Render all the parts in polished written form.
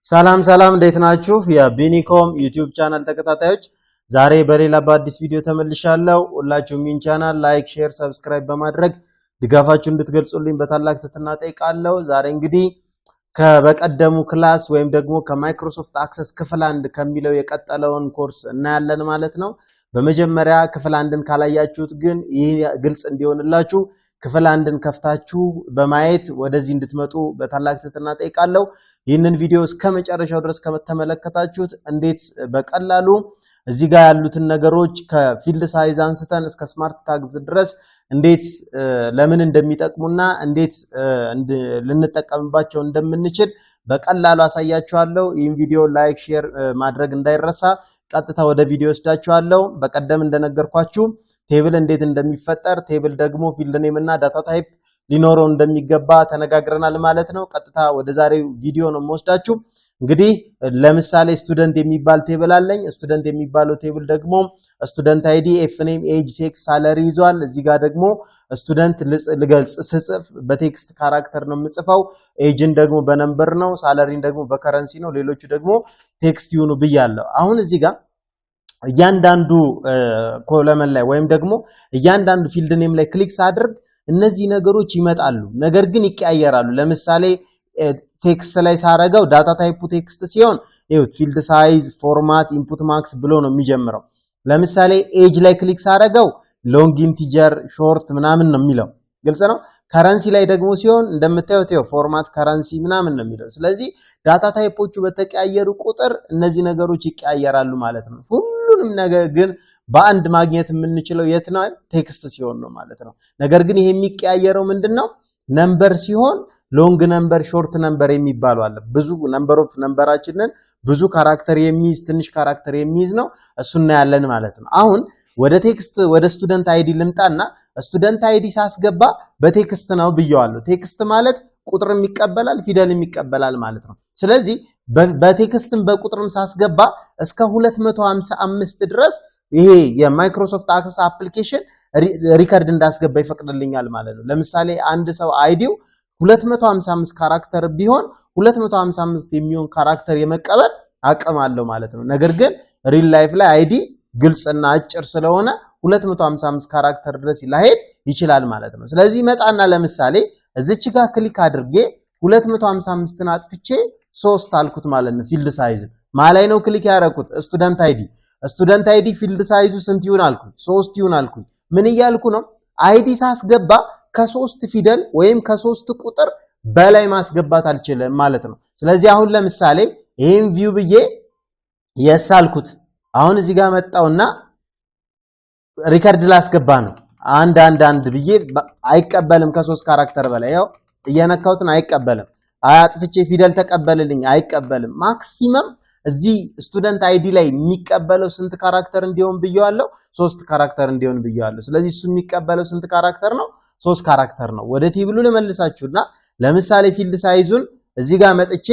ሰላም ሰላም፣ እንዴት ናችሁ? የቢኒኮም YouTube channel ተከታታዮች፣ ዛሬ በሌላ በአዲስ ቪዲዮ ተመልሻለሁ። ሁላችሁም ይህን channel like፣ share፣ subscribe በማድረግ ድጋፋችሁን እንድትገልጹልኝ በታላቅ ትህትና ጠይቃለሁ። ዛሬ እንግዲህ ከበቀደሙ class ወይም ደግሞ ከ Microsoft Access ክፍል አንድ ከሚለው የቀጠለውን ኮርስ እናያለን ማለት ነው። በመጀመሪያ ክፍል አንድን ካላያችሁት ግን ይህ ግልጽ እንዲሆንላችሁ ክፍል አንድን ከፍታችሁ በማየት ወደዚህ እንድትመጡ በታላቅ ትህትና ጠይቃለሁ። ይህንን ቪዲዮ እስከ መጨረሻው ድረስ ከተመለከታችሁት እንዴት በቀላሉ እዚህ ጋር ያሉትን ነገሮች ከ field size አንስተን እስከ smart tags ድረስ እንዴት ለምን እንደሚጠቅሙና እንዴት ልንጠቀምባቸው እንደምንችል በቀላሉ አሳያችኋለሁ። ይህን ቪዲዮ like፣ share ማድረግ እንዳይረሳ። ቀጥታ ወደ ቪዲዮ ወስዳችኋለሁ። በቀደም እንደነገርኳችሁ table እንዴት እንደሚፈጠር፣ table ደግሞ field name እና data type ሊኖረው እንደሚገባ ተነጋግረናል ማለት ነው። ቀጥታ ወደ ዛሬው ቪዲዮ ነው የምወስዳችሁ። እንግዲህ ለምሳሌ student የሚባል table አለኝ። Student የሚባለው table ደግሞ student ID፣ F name፣ age፣ sex፣ salary ይዟል። እዚህ ጋር ደግሞ student ልገልጽ ስጽፍ በ text character ነው የምጽፈው። ኤጅን ደግሞ በ number ነው፣ salary ን ደግሞ በ currency ነው። ሌሎቹ ደግሞ text ይሁኑ ብያለሁ። አሁን እዚህ ጋር እያንዳንዱ column ላይ ወይም ደግሞ እያንዳንዱ field name ላይ click ሳድርግ እነዚህ ነገሮች ይመጣሉ፣ ነገር ግን ይቀያየራሉ። ለምሳሌ text ላይ ሳረገው data type ኡ text ሲሆን ይኸውት field size፣ format፣ input mask ብሎ ነው የሚጀምረው። ለምሳሌ age ላይ click ሳረገው long integer፣ short ምናምን ነው የሚለው። ግልጽ ነው። Currency ላይ ደግሞ ሲሆን እንደምታዩት ይኸው format currency ምናምን ነው የሚለው። ስለዚህ data type ኦቹ በተቀያየሩ ቁጥር እነዚህ ነገሮች ይቀያየራሉ ማለት ነው። ሁሉንም ነገር ግን በአንድ ማግኘት የምንችለው የት ነው? Text ሲሆን ነው ማለት ነው። ነገር ግን ይሄ የሚቀያየረው ምንድን ነው? Number ሲሆን long number፣ short number የሚባሉ አለ። ብዙ number of number ኣችንን ብዙ character የሚይዝ፣ ትንሽ character የሚይዝ ነው። እሱ እናያለን ማለት ነው። አሁን ወደ text ወደ student ID ልምጣና student ID ሳስገባ በ text ነው ብየዋለሁ። Text ማለት ቁጥርም ይቀበላል፣ ፊደልም ይቀበላል ማለት ነው። ስለዚህ በ text ም በቁጥርም ሳስገባ እስከ 255 ድረስ ይሄ የ Microsoft Access application record እንዳስገባ ይፈቅድልኛል ማለት ነው። ለምሳሌ አንድ ሰው ID ው 255 character ቢሆን 255 የሚሆን character የመቀበል አቅም አለው ማለት ነው። ነገር ግን real life ላይ ID ግልጽና አጭር ስለሆነ 255 character ድረስ ላይሄድ ይችላል ማለት ነው። ስለዚህ መጣና ለምሳሌ እዚች ጋር click አድርጌ 255ን አጥፍቼ ሶስት አልኩት ማለት ነው። Field size ማላይ ነው click ያደረኩት student ID። Student ID field size ኡ ስንት ይሁን አልኩኝ? ሶስት ይሁን አልኩኝ። ምን እያልኩ ነው? ID ሳስገባ ከሶስት ፊደል ወይም ከሶስት ቁጥር በላይ ማስገባት አልችልም ማለት ነው። ስለዚህ አሁን ለምሳሌ ይሄን view ብዬ yes አልኩት። አሁን እዚህ ጋር መጣውና record ላስገባ ነው። አንድ አንድ አንድ ብዬ አይቀበልም። ከሶስት character በላይ ያው እየነካሁትን አይቀበልም። አጥፍቼ ፊደል ተቀበልልኝ አይቀበልም። Maximum እዚህ student ID ላይ የሚቀበለው ስንት character እንዲሆን ብየዋለሁ? ሶስት character እንዲሆን ብየዋለሁ። ስለዚህ እሱ የሚቀበለው ስንት character ነው? ሶስት character ነው። ወደ table ኡ ልመልሳችሁና ለምሳሌ field size ኡን እዚህ ጋር መጥቼ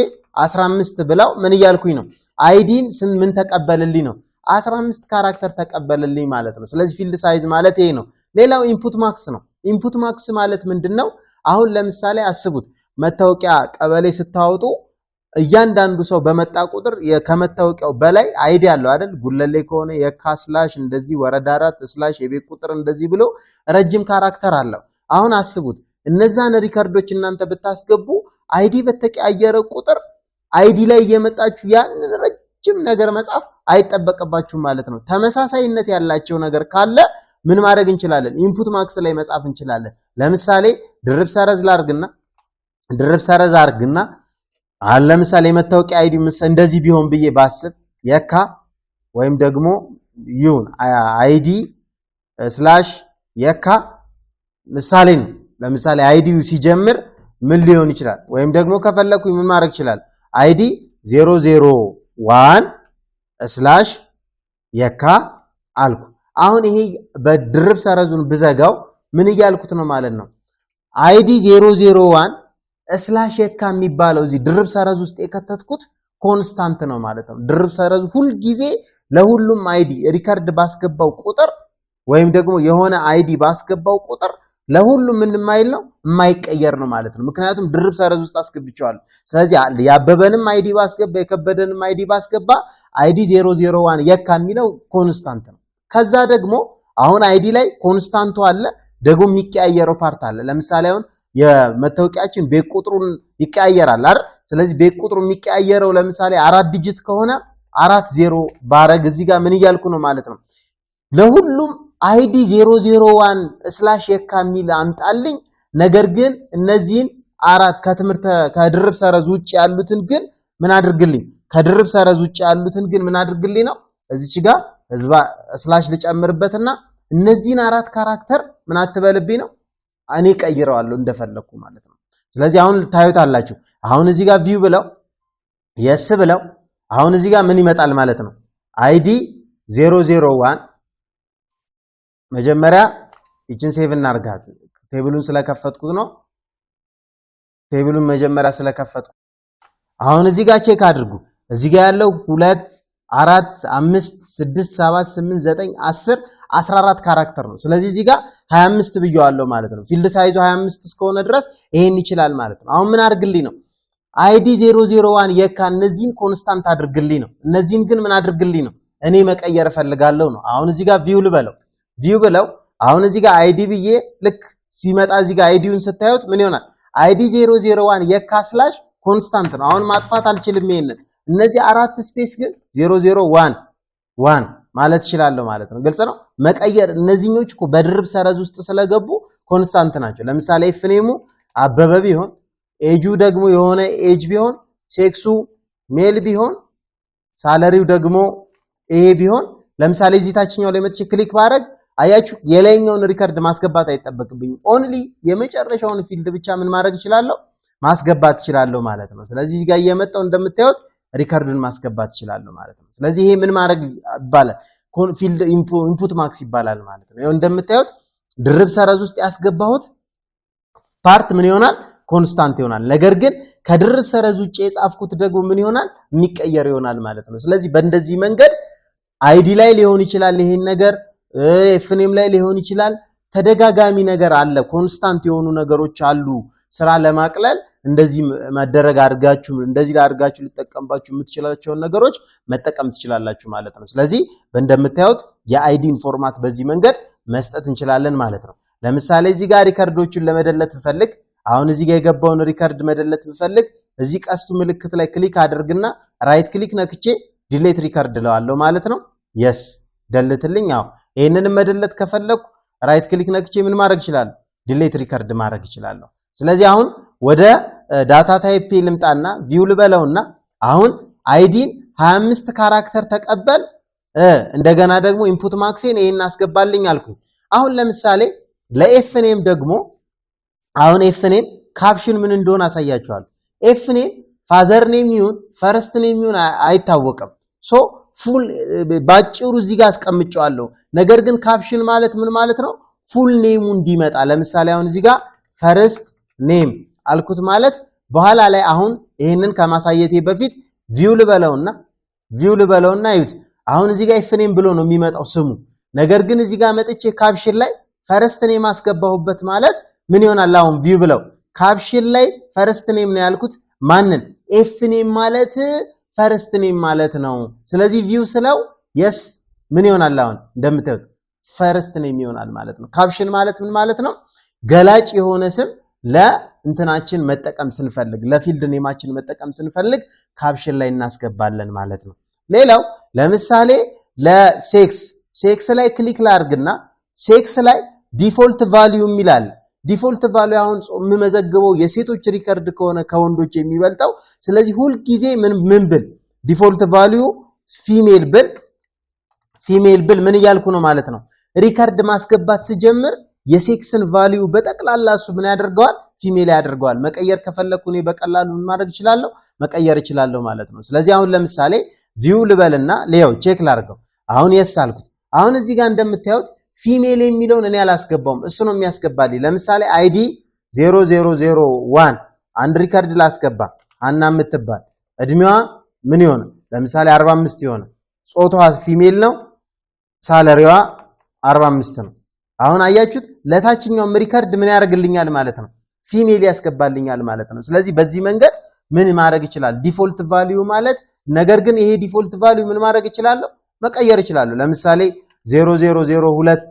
15 ብለው ምን እያልኩኝ ነው? ID ን ምን ተቀበልልኝ ነው? 15 character ተቀበልልኝ ማለት ነው። ስለዚህ field size ማለት ይሄ ነው። ሌላው input mask ነው። Input mask ማለት ምንድነው? አሁን ለምሳሌ አስቡት፣ መታወቂያ ቀበሌ ስታወጡ እያንዳንዱ ሰው በመጣ ቁጥር ከመታወቂያው በላይ ID አለው አይደል? ጉለሌ ከሆነ የካ slash እንደዚህ፣ ወረዳ አራት slash የቤት ቁጥር እንደዚህ ብሎ ረጅም character አለው። አሁን አስቡት፣ እነዛን record ኦች እናንተ ብታስገቡ ID በተቀያየረ ቁጥር ID ላይ እየመጣችሁ ያንን ረጅም ነገር መጻፍ አይጠበቅባችሁም ማለት ነው። ተመሳሳይነት ያላቸው ነገር ካለ ምን ማድረግ እንችላለን? Input mask ላይ መጻፍ እንችላለን። ለምሳሌ ድርብ ሰረዝ ላርግና፣ ድርብ ሰረዝ አርግና አሁን ለምሳሌ የመታወቂያ ID እንደዚህ ቢሆን ብዬ ባስብ የካ ወይም ደግሞ ይሁን ID slash የካ ምሳሌ ነው። ለምሳሌ ID ው ሲጀምር ምን ሊሆን ይችላል? ወይም ደግሞ ከፈለኩኝ ምን ማድረግ ይችላል? ID 001 slash የካ አልኩ። አሁን ይሄ በድርብ ሰረዙን ብዘጋው ምን እያልኩት ነው ማለት ነው? ID 001 slash የካ የሚባለው እዚህ ድርብ ሰረዝ ውስጥ የከተትኩት constant ነው ማለት ነው። ድርብ ሰረዙ ሁልጊዜ ለሁሉም ID record ባስገባው ቁጥር ወይም ደግሞ የሆነ ID ባስገባው ቁጥር ለሁሉም ምን የማይል ነው፣ የማይቀየር ነው ማለት ነው። ምክንያቱም ድርብ ሰረዝ ውስጥ አስገብቼዋለሁ። ስለዚህ የአበበንም ID ባስገባ የከበደንም ID ባስገባ ID 001 የካ የሚለው constant ነው። ከዛ ደግሞ አሁን ID ላይ constant ኡ አለ፣ ደግሞ የሚቀያየረው part አለ። ለምሳሌ አሁን የመታወቂያችን ቤት ቁጥሩን ይቀያየራል አይደል? ስለዚህ ቤት ቁጥሩ የሚቀያየረው ለምሳሌ አራት digit ከሆነ 40 ባረግ እዚህ ጋር ምን እያልኩ ነው ማለት ነው? ለሁሉም ID 001 slash የካ የሚል አምጣልኝ። ነገር ግን እነዚህን አራት ከትምህርት ከድርብ ሰረዝ ውጭ ያሉትን ግን ምን አድርግልኝ? ከድርብ ሰረዝ ውጭ ያሉትን ግን ምን አድርግልኝ ነው፣ እዚች ጋር ህዝባ slash ልጨምርበትና እነዚህን አራት character ምን አትበልብኝ ነው፣ እኔ ቀይረዋለሁ እንደፈለኩ ማለት ነው። ስለዚህ አሁን ታዩታላችሁ። አሁን እዚህ ጋር view ብለው yes ብለው አሁን እዚህ ጋር ምን ይመጣል ማለት ነው? ID 001። መጀመሪያ ይችን save እናርጋት። Table ኡን ስለከፈትኩት ነው። Table ኡን መጀመሪያ ስለከፈትኩ አሁን እዚህ ጋር check አድርጉ። እዚህ ጋር ያለው 2፣ 4፣ 5፣ 6፣ 7፣ 8፣ 9፣ 10፣ 14 character ነው። ስለዚህ እዚህ ጋር 25 ብየዋለሁ ማለት ነው። Field size ኡ 25 እስከሆነ ድረስ ይሄን ይችላል ማለት ነው። አሁን ምን አድርግልኝ ነው? ID 001 የካ እነዚህን constant አድርግልኝ ነው። እነዚህን ግን ምን አድርግልኝ ነው? እኔ መቀየር እፈልጋለሁ ነው። አሁን እዚህ ጋር view ልበለው፣ view ብለው አሁን እዚህ ጋር ID ብዬ ልክ ሲመጣ እዚህ ጋር ID ውን ስታዩት ምን ይሆናል? ID 001 የካ slash constant ነው። አሁን ማጥፋት አልችልም ይሄንን። እነዚህ አራት space ግን 001 1 ማለት እችላለሁ ማለት ነው። ግልጽ ነው። መቀየር እነዚህኞች እኮ በድርብ ሰረዝ ውስጥ ስለገቡ constant ናቸው። ለምሳሌ F name ኡ አበበ ቢሆን፣ age ኡ ደግሞ የሆነ age ቢሆን፣ sex ኡ male ቢሆን፣ salary ው ደግሞ ይሄ ቢሆን፣ ለምሳሌ እዚህ ታችኛው ላይ መጥቼ click ባረግ አያችሁ የላይኛውን record ማስገባት አይጠበቅብኝም። Only የመጨረሻውን field ብቻ ምን ማድረግ እችላለሁ? ማስገባት እችላለሁ ማለት ነው። ስለዚህ እዚህ ጋር እየመጣው እንደምታዩት record ኡን ማስገባት እችላለሁ ማለት ነው። ስለዚህ ይሄ ምን ማድረግ ይባላል? Field input mask ይባላል ማለት ነው። ይኸው እንደምታዩት ድርብ ሰረዝ ውስጥ ያስገባሁት part ምን ይሆናል? Constant ይሆናል። ነገር ግን ከድርብ ሰረዝ ውጭ የጻፍኩት ደግሞ ምን ይሆናል? የሚቀየር ይሆናል ማለት ነው። ስለዚህ በእንደዚህ መንገድ ID ላይ ሊሆን ይችላል፣ ይሄን ነገር F name ላይ ሊሆን ይችላል። ተደጋጋሚ ነገር አለ፣ constant የሆኑ ነገሮች አሉ። ስራ ለማቅለል እንደዚህ መደረግ አድርጋችሁ እንደዚህ አድርጋችሁ ልትጠቀምባችሁ የምትችላቸውን ነገሮች መጠቀም ትችላላችሁ ማለት ነው። ስለዚህ እንደምታዩት የ ID ን format በዚህ መንገድ መስጠት እንችላለን ማለት ነው። ለምሳሌ እዚህ ጋር record ኦቹን ለመደለት ብፈልግ፣ አሁን እዚህ ጋር የገባውን record መደለት ብፈልግ እዚህ ቀስቱ ምልክት ላይ click አድርግና right click ነክቼ delete record እለዋለሁ ማለት ነው። Yes፣ ደልትልኝ። አዎ፣ ይሄንንም መደለት ከፈለኩ right click ነክቼ ምን ማድረግ እችላለሁ? Delete record ማድረግ እችላለሁ። ስለዚህ አሁን ወደ data type ልምጣና view ልበለውና አሁን ID ን 25 character ተቀበል፣ እንደገና ደግሞ input mask ኤን ይሄን አስገባልኝ አልኩኝ። አሁን ለምሳሌ ለ F name ደግሞ አሁን F name caption ምን እንደሆነ አሳያችኋለሁ። F name father name ይሁን first name ይሁን አይታወቅም። So full ባጭሩ እዚህ ጋር አስቀምጨዋለሁ። ነገር ግን caption ማለት ምን ማለት ነው? Full name ኡ እንዲመጣ። ለምሳሌ አሁን እዚህ ጋር first name አልኩት ማለት በኋላ ላይ አሁን ይሄንን ከማሳየቴ በፊት view ልበለውና ይዩት። አሁን እዚህ ጋር F name ብሎ ነው የሚመጣው ስሙ። ነገር ግን እዚህ ጋር መጥቼ caption ላይ first name አስገባሁበት ማለት ምን ይሆናል? አሁን view ብለው caption ላይ first name ነው ያልኩት። ማንን? F name ማለት first name ማለት ነው። ስለዚህ view ስለው yes ምን ይሆናል? አሁን እንደምታዩት first name ይሆናል ማለት ነው። Caption ማለት ምን ማለት ነው? ገላጭ የሆነ ስም ለእንትናችን መጠቀም ስንፈልግ፣ ለ field name ኣችን መጠቀም ስንፈልግ caption ላይ እናስገባለን ማለት ነው። ሌላው ለምሳሌ ለ sex፣ sex ላይ click ላርግና sex ላይ default value የሚላል። Default value አሁን የምመዘግበው የሴቶች record ከሆነ ከወንዶች የሚበልጠው፣ ስለዚህ ሁልጊዜ ምን ምን ብል default value female ብል ምን እያልኩ ነው ማለት ነው? Record ማስገባት ስጀምር የ sex ን value በጠቅላላ እሱ ምን ያደርገዋል? Female ያደርገዋል። መቀየር ከፈለኩ እኔ በቀላሉ ምን ማድረግ እችላለሁ? መቀየር እችላለሁ ማለት ነው። ስለዚህ አሁን ለምሳሌ view ልበልና ሊየው፣ check ላድርገው። አሁን yes አልኩት። አሁን እዚህ ጋር እንደምታዩት female የሚለውን እኔ አላስገባውም፣ እሱ ነው የሚያስገባልኝ። ለምሳሌ ID 0001 አንድ record ላስገባ፣ ሀና የምትባል፣ እድሜዋ ምን ይሆነ? ለምሳሌ 45 ይሆነ፣ ጾታዋ female ነው፣ salary ዋ 45 ነው። አሁን አያችሁት፣ ለታችኛውም record ምን ያደርግልኛል ማለት ነው? Female ያስገባልኛል ማለት ነው። ስለዚህ በዚህ መንገድ ምን ማድረግ ይችላል? Default value ማለት፣ ነገር ግን ይሄ default value ምን ማድረግ እችላለሁ? መቀየር እችላለሁ። ለምሳሌ 0002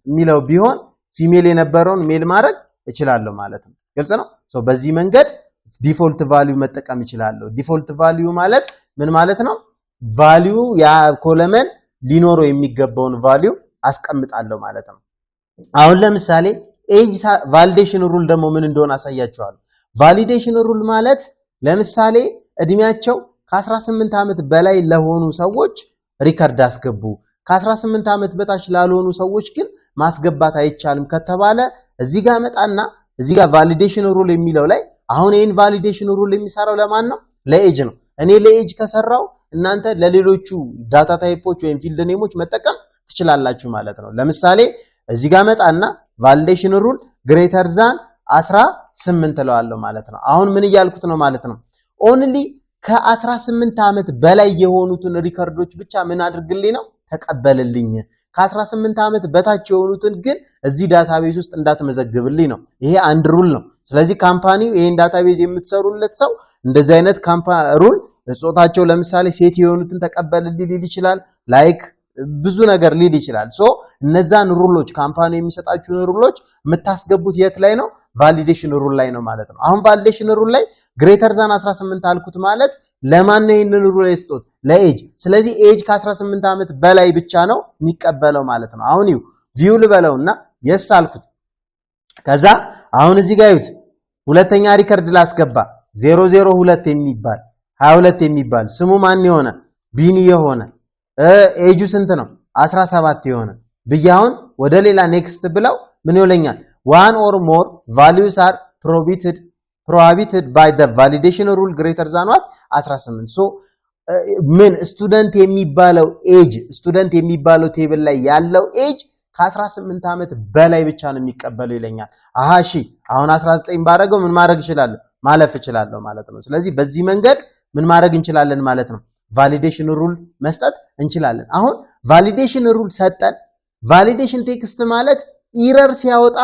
የሚለው ቢሆን female የነበረውን male ማድረግ እችላለሁ ማለት ነው። ግልጽ ነው። So በዚህ መንገድ default value መጠቀም እችላለሁ። Default value ማለት ምን ማለት ነው? Value ያ column ሊኖረው የሚገባውን value አስቀምጣለሁ ማለት ነው። አሁን ለምሳሌ age validation rule ደግሞ ምን እንደሆነ አሳያችኋለሁ። Validation rule ማለት ለምሳሌ እድሜያቸው ከ18 ዓመት በላይ ለሆኑ ሰዎች record አስገቡ፣ ከ18 ዓመት በታች ላልሆኑ ሰዎች ግን ማስገባት አይቻልም ከተባለ እዚህ ጋር መጣና እዚህ ጋር validation rule የሚለው ላይ፣ አሁን ይህን validation rule የሚሰራው ለማን ነው? ለ age ነው። እኔ ለ age ከሰራው እናንተ ለሌሎቹ data type ኦች ወይም field name ኦች መጠቀም ትችላላችሁ ማለት ነው። ለምሳሌ እዚህ ጋር መጣና validation rule greater than 18 እለዋለሁ ማለት ነው። አሁን ምን እያልኩት ነው ማለት ነው? Only ከ18 ዓመት በላይ የሆኑትን record ኦች ብቻ ምን አድርግልኝ ነው? ተቀበልልኝ። ከ18 ዓመት በታች የሆኑትን ግን እዚህ database ውስጥ እንዳትመዘግብልኝ ነው። ይሄ አንድ rule ነው። ስለዚህ company ው ይሄን database የምትሰሩለት ሰው እንደዚህ አይነት rule ጾታቸው ለምሳሌ ሴት የሆኑትን ተቀበልልኝ ሊል ይችላል። Like ብዙ ነገር ሊል ይችላል። So እነዛን rule ኦች፣ company የሚሰጣችሁን rule ኦች የምታስገቡት የት ላይ ነው? Validation rule ላይ ነው ማለት ነው። አሁን validation rule ላይ greater than 18 አልኩት ማለት ለማን ነው ይህንን rule የሰጠሁት? ለ age። ስለዚህ age ከ18 ዓመት በላይ ብቻ ነው የሚቀበለው ማለት ነው። አሁን ይኸው view ልበለውና yes አልኩት። ከዛ አሁን እዚህ ጋር ይዩት፣ ሁለተኛ record ላስገባ፣ 002 የሚባል፣ 22 የሚባል፣ ስሙ ማን የሆነ፣ ቢኒ የሆነ፣ ኤጁ ስንት ነው? 17 የሆነ ብዬ አሁን ወደ ሌላ next ብለው ምን ይለኛል? One or more values are prohibited by the validation rule greater than what? 18። So ምን student የሚባለው age፣ student የሚባለው table ላይ ያለው age ከ18 ዓመት በላይ ብቻ ነው የሚቀበለው ይለኛል። አሃ እሺ፣ አሁን 19 ባረገው ምን ማድረግ እችላለሁ? ማለፍ እችላለሁ ማለት ነው። ስለዚህ በዚህ መንገድ ምን ማድረግ እንችላለን ማለት ነው? Validation rule መስጠት እንችላለን። አሁን validation rule ሰጠን። Validation text ማለት error ሲያወጣ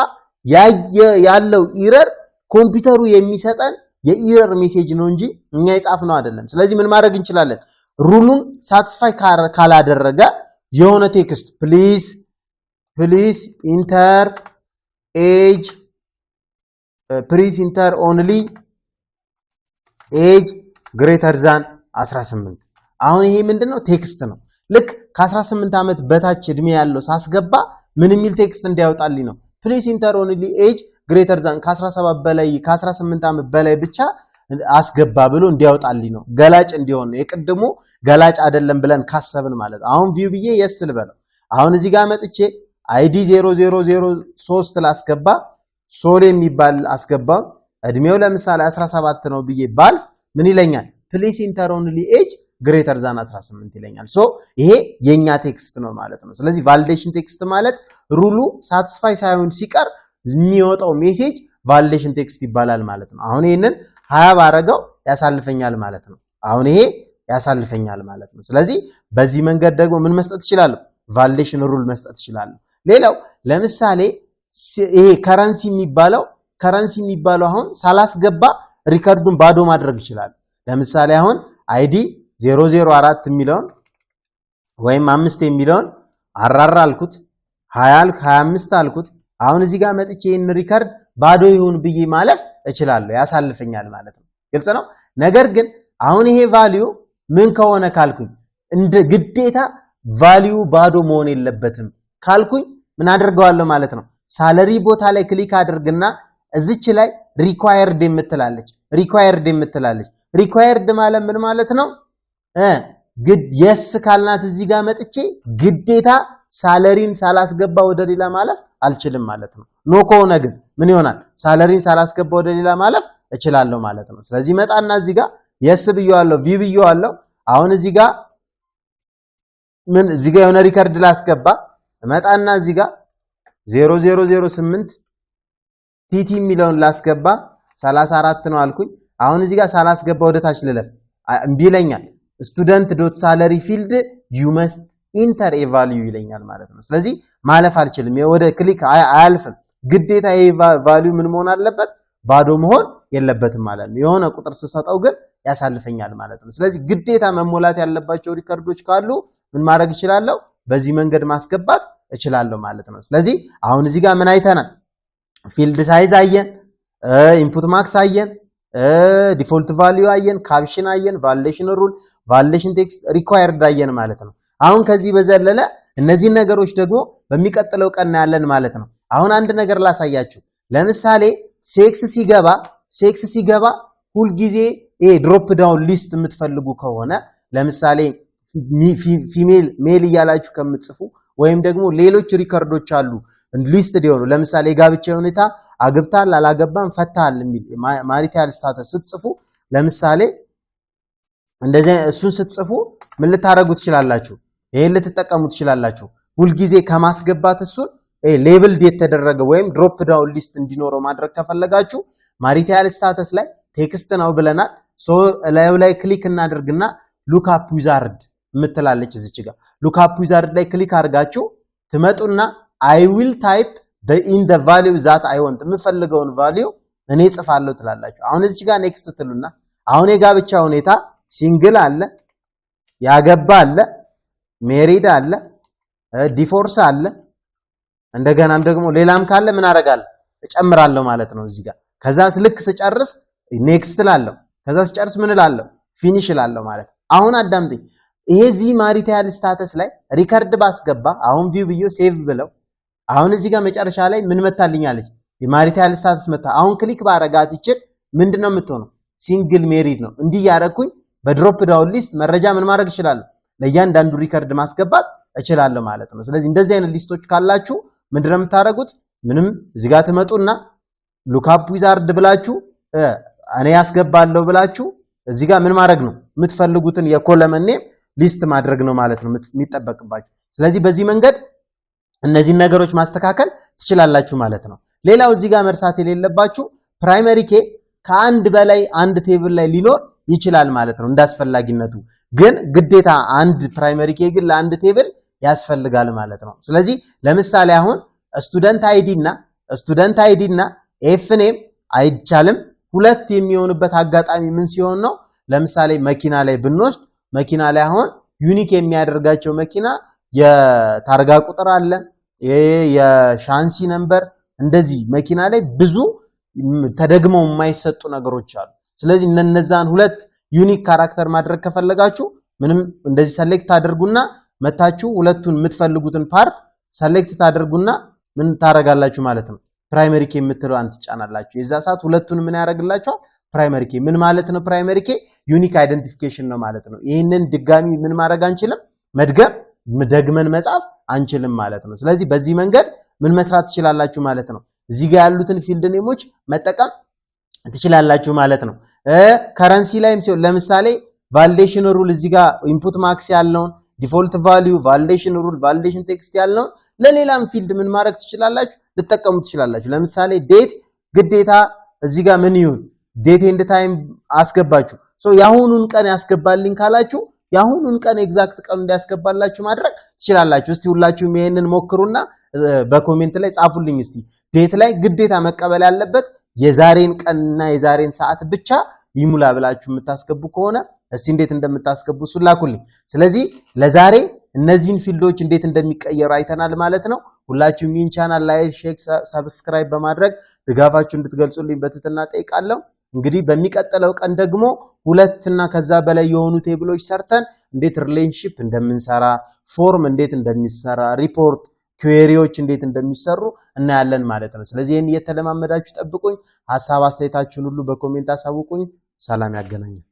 ያለው error ኮምፒውተሩ የሚሰጠን የ error message ነው እንጂ እኛ የጻፍነው አይደለም። ስለዚህ ምን ማድረግ እንችላለን? Rule ኡን satisfy ካላደረገ የሆነ text please enter age፣ please enter only age greater than 18። አሁን ይሄ ምንድነው? Text ነው። ልክ ከ18 ዓመት በታች እድሜ ያለው ሳስገባ ምን የሚል text እንዲያወጣልኝ ነው? Please enter only age greater than፣ ከ17 በላይ፣ ከ18 ዓመት በላይ ብቻ አስገባ ብሎ እንዲያወጣልኝ ነው። ገላጭ እንዲሆን ነው። የቅድሙ ገላጭ አይደለም ብለን ካሰብን ማለት ነው። አሁን view ብዬ yes ልበለው። አሁን እዚህ ጋር መጥቼ ID 0003 ላስገባ፣ ሶል የሚባል አስገባ። እድሜው ለምሳሌ 17 ነው ብዬ ባልፍ ምን ይለኛል? Please enter only age greater than 18 ይለኛል። So ይሄ የኛ text ነው ማለት ነው። ስለዚህ validation text ማለት rule ኡ satisfy ሳይሆን ሲቀር የሚወጣው message validation text ይባላል ማለት ነው። አሁን ይሄንን 20 ባረገው ያሳልፈኛል ማለት ነው። አሁን ይሄ ያሳልፈኛል ማለት ነው። ስለዚህ በዚህ መንገድ ደግሞ ምን መስጠት እችላለሁ? Validation rule መስጠት እችላለሁ። ሌላው ለምሳሌ ይሄ currency የሚባለው አሁን ሳላስገባ record ኡን ባዶ ማድረግ እችላለሁ። ለምሳሌ አሁን ID 004 የሚለውን ወይም 5 የሚለውን አራራ አልኩት፣ 20 አልክ፣ 25 አልኩት። አሁን እዚህ ጋር መጥቼ ይህን record ባዶ ይሁን ብዬ ማለፍ እችላለሁ፣ ያሳልፈኛል ማለት ነው። ግልጽ ነው። ነገር ግን አሁን ይሄ value ምን ከሆነ ካልኩኝ፣ እንደ ግዴታ value ባዶ መሆን የለበትም ካልኩኝ ምን አድርገዋለሁ ማለት ነው? Salary ቦታ ላይ click አድርግና እዚች ላይ required የምትላለች፣ required የምትላለች። Required ማለት ምን ማለት ነው? ግድ yes ካልናት እዚህ ጋር መጥቼ ግዴታ salary ን ሳላስገባ ወደ ሌላ ማለፍ አልችልም ማለት ነው። No ከሆነ ግን ምን ይሆናል? Salary ን ሳላስገባ ወደ ሌላ ማለፍ እችላለሁ ማለት ነው። ስለዚህ መጣና እዚህ ጋር yes ብየዋለሁ፣ view ብየዋለሁ። አሁን እዚህ ጋር ምን እዚህ ጋር የሆነ record ላስገባ፣ መጣና እዚህ ጋር 0008 ቲቲ የሚለውን ላስገባ፣ 34 ነው አልኩኝ። አሁን እዚህ ጋር ሳላስገባ ወደ ታች ልለፍ፣ እምቢ ይለኛል። Student dot salary field you must Enter a value ይለኛል ማለት ነው። ስለዚህ ማለፍ አልችልም፣ ወደ click አያልፍም። ግዴታ ይሄ value ምን መሆን አለበት? ባዶ መሆን የለበትም ማለት ነው። የሆነ ቁጥር ስሰጠው ግን ያሳልፈኛል ማለት ነው። ስለዚህ ግዴታ መሞላት ያለባቸው record ኦች ካሉ ምን ማድረግ እችላለሁ? በዚህ መንገድ ማስገባት እችላለሁ ማለት ነው። ስለዚህ አሁን እዚህ ጋር ምን አይተናል? Field size አየን፣ input mask አየን፣ default value አየን፣ caption አየን፣ validation rule፣ validation text required አየን ማለት ነው። አሁን ከዚህ በዘለለ እነዚህን ነገሮች ደግሞ በሚቀጥለው ቀን እናያለን ማለት ነው። አሁን አንድ ነገር ላሳያችሁ። ለምሳሌ sex ሲገባ ሁልጊዜ ይሄ drop down list የምትፈልጉ ከሆነ፣ ለምሳሌ female፣ male እያላችሁ ከምትጽፉ ወይም ደግሞ ሌሎች record ኦች አሉ list ሊሆኑ፣ ለምሳሌ የጋብቻ ሁኔታ አግብታል፣ አላገባም፣ ፈታል የሚል marital status ስትጽፉ፣ ለምሳሌ እንደዚህ እሱን ስትጽፉ ምን ልታደርጉ ትችላላችሁ? ይሄን ልትጠቀሙ ትችላላችሁ። ሁልጊዜ ከማስገባት እሱን labeled የተደረገ ወይም drop down list እንዲኖረው ማድረግ ከፈለጋችሁ marital status ላይ text ነው ብለናል። So እላዩ ላይ click እናደርግና lookup wizard የምትላለች እዚች ጋር፣ lookup wizard ላይ click አድርጋችሁ ትመጡና I will type in the value that I want፣ የምፈልገውን value እኔ ጽፋለሁ ትላላችሁ። አሁን እዚች ጋር next ትሉና አሁን የጋብቻ ሁኔታ single አለ፣ ያገባ አለ፣ married አለ፣ divorce አለ። እንደገናም ደግሞ ሌላም ካለ ምን አደርጋለሁ? እጨምራለሁ ማለት ነው እዚህ ጋር። ከዛ ልክ ስጨርስ next እላለሁ። ከዛ ስጨርስ ምን እላለሁ? Finish እላለሁ ማለት ነው። አሁን አዳምጡኝ። ይሄ እዚህ marital status ላይ record ባስገባ፣ አሁን view ብዬ save ብለው፣ አሁን እዚህ ጋር መጨረሻ ላይ ምን መታልኛለች? የ marital status መታ። አሁን click ባረጋት ይችል ምንድነው የምትሆነው? Single፣ married ነው። እንዲህ ያረኩኝ በ drop down list መረጃ ምን ማድረግ እችላለሁ? ለእያንዳንዱ record ማስገባት እችላለሁ ማለት ነው። ስለዚህ እንደዚህ አይነት list ኦች ካላችሁ ምንድነው የምታደርጉት? ምንም እዚህ ጋር ትመጡና lookup wizard ብላችሁ እኔ ያስገባለሁ ብላችሁ እዚህ ጋር ምን ማድረግ ነው፣ የምትፈልጉትን የ column name list ማድረግ ነው ማለት ነው የሚጠበቅባችሁ። ስለዚህ በዚህ መንገድ እነዚህን ነገሮች ማስተካከል ትችላላችሁ ማለት ነው። ሌላው እዚህ ጋር መርሳት የሌለባችሁ primary key ከአንድ በላይ አንድ table ላይ ሊኖር ይችላል ማለት ነው እንዳስፈላጊነቱ። ግን ግዴታ አንድ primary key ግን ለአንድ table ያስፈልጋል ማለት ነው። ስለዚህ ለምሳሌ አሁን student ID እና F name አይቻልም። ሁለት የሚሆንበት አጋጣሚ ምን ሲሆን ነው? ለምሳሌ መኪና ላይ ብንወስድ፣ መኪና ላይ አሁን unique የሚያደርጋቸው መኪና የታርጋ ቁጥር አለ፣ የ chassis number፣ እንደዚህ መኪና ላይ ብዙ ተደግመው የማይሰጡ ነገሮች አሉ። ስለዚህ እነዛን ሁለት unique character ማድረግ ከፈለጋችሁ ምንም እንደዚህ select ታደርጉና መታችሁ ሁለቱን የምትፈልጉትን part select ታደርጉና ምን ታረጋላችሁ ማለት ነው። Primary key የምትለዋን ትጫናላችሁ። የዛ ሰዓት ሁለቱን ምን ያደርግላችኋል? Primary key ምን ማለት ነው? Primary key unique identification ነው ማለት ነው። ይህንን ድጋሚ ምን ማድረግ አንችልም፣ መድገም፣ ደግመን መጻፍ አንችልም ማለት ነው። ስለዚህ በዚህ መንገድ ምን መስራት ትችላላችሁ ማለት ነው። እዚህ ጋር ያሉትን field name ኦች መጠቀም ትችላላችሁ ማለት ነው። Currency ላይም ሲሆን ለምሳሌ validation rule እዚህ ጋር input mask ያልነውን፣ default value፣ validation rule፣ validation text ያልነውን ለሌላም field ምን ማድረግ ትችላላችሁ፣ ልትጠቀሙ ትችላላችሁ። ለምሳሌ date ግዴታ እዚህ ጋር ምን ይሁን፣ date and time አስገባችሁ፣ so የአሁኑን ቀን ያስገባልኝ ካላችሁ የአሁኑን ቀን exact ቀን እንዲያስገባላችሁ ማድረግ ትችላላችሁ። እስቲ ሁላችሁም ይሄንን ሞክሩና በ comment ላይ ጻፉልኝ። እስቲ date ላይ ግዴታ መቀበል ያለበት የዛሬን ቀንና የዛሬን ሰዓት ብቻ ይሙላ ብላችሁ የምታስገቡ ከሆነ እስቲ እንዴት እንደምታስገቡ እሱን ላኩልኝ። ስለዚህ ለዛሬ እነዚህን field ኦች እንዴት እንደሚቀየሩ አይተናል ማለት ነው። ሁላችሁም ይህን channel like፣ share፣ subscribe በማድረግ ድጋፋችሁ እንድትገልጹልኝ በትህትና ጠይቃለሁ። እንግዲህ በሚቀጥለው ቀን ደግሞ ሁለት እና ከዛ በላይ የሆኑ table ኦች ሰርተን እንዴት relationship እንደምንሰራ፣ form እንዴት እንደሚሰራ፣ report query ዎች እንዴት እንደሚሰሩ እናያለን ማለት ነው። ስለዚህ ይህን እየተለማመዳችሁ ጠብቁኝ። ሀሳብ አስተያየታችሁን ሁሉ በ comment አሳውቁኝ። ሰላም ያገናኘን።